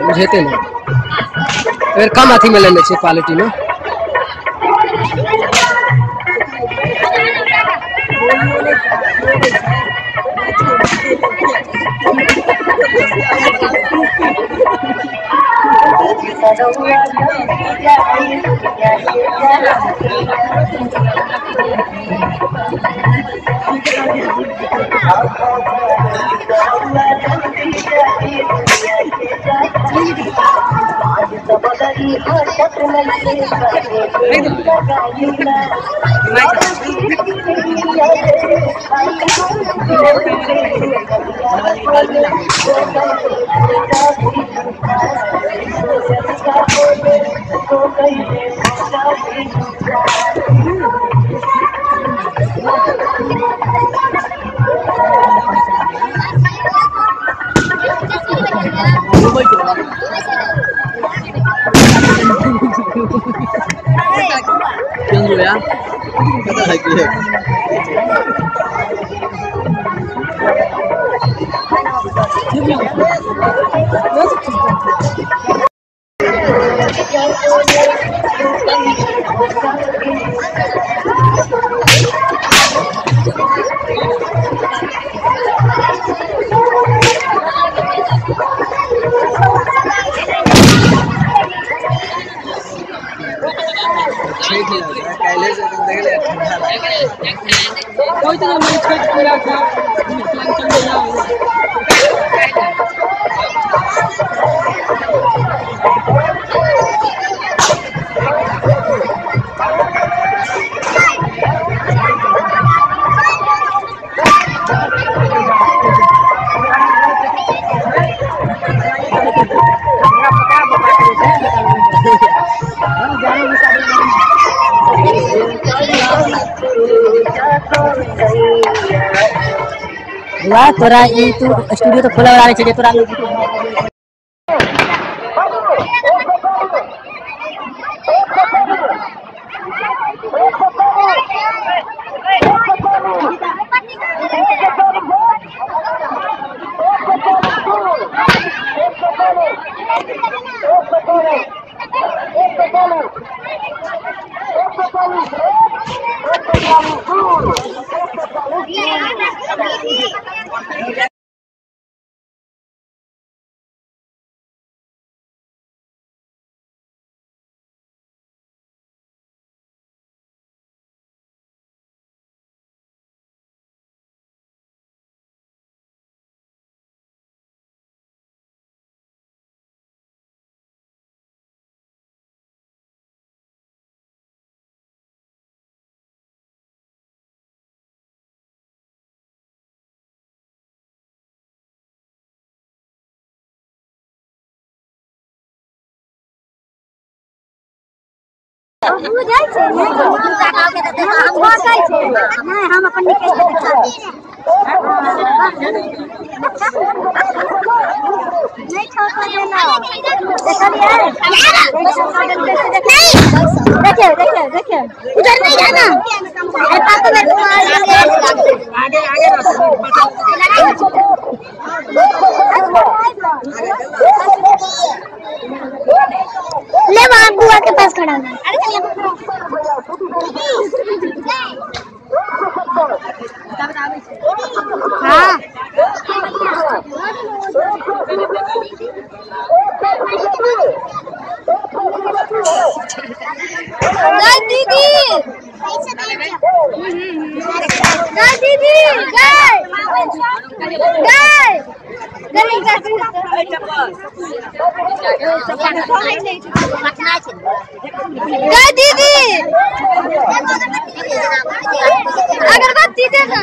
बुझेते ने फिर कम अथी में लेने छियै क्वालिटी में। वाह तोरा ई तू स्टूडियो तो खोला वाला छै तोरा। हम अपन देखिए देखिए देखिए उधर नहीं जाना। अरे पापा मेरे को आगे आगे ले वहाँ बुआ के पास खड़ा होना। हाँ दीदी दीदी गए गए गए दीदी अगरबत्ती दे ना।